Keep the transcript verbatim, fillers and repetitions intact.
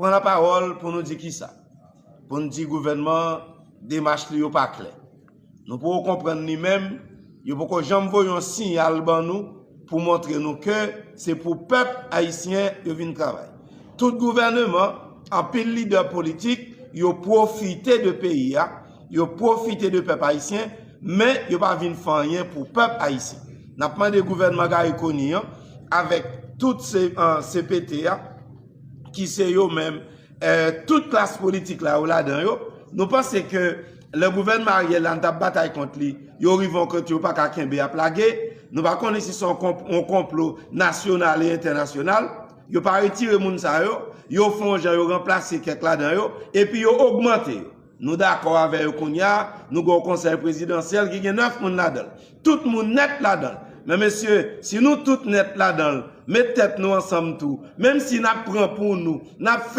pran lapawòl pou nou di kisa? Pou n di gouvènman an, demach li yo pa klè. Nou poko konprann li menm, yo poko janm voye yon siyal ban nou pou montre nou ke se pou pèp ayisyen yo vin travay. Tout gouvènman, anpil lidè politik, yo pwofite de peyi a, yo pwofite de pèp ayisyen, men yo pa vin fè anyen pou pèp ayisyen. N ap mande gouvènman Garry Conille an, avèk tout se, an, C P T a, ki se yo menm, eh, tout klas politik la yo ladan yo, nou panse ke lè gouvènman Ariel la, n t ap batay kont li, yo rive yon kote yo pa ka kenbe, y ap lage. Nou pa konnen si se yon konp-, yon konplo nasyonal e entènasyonal. Yo pa retire moun sa yo, yo fè yon jan yo ranplase kèk ladan yo, epi yo ogmante yo. Nou dakò avè yo kounye a, nou gen yon konsèy prezidansyèl ki gen nèf moun ladan l. Tout moun nèt ladan l. Men mesye, si nou tout nèt ladan l, met tèt nou ansanm tou, menm si n ap pran pou nou, n ap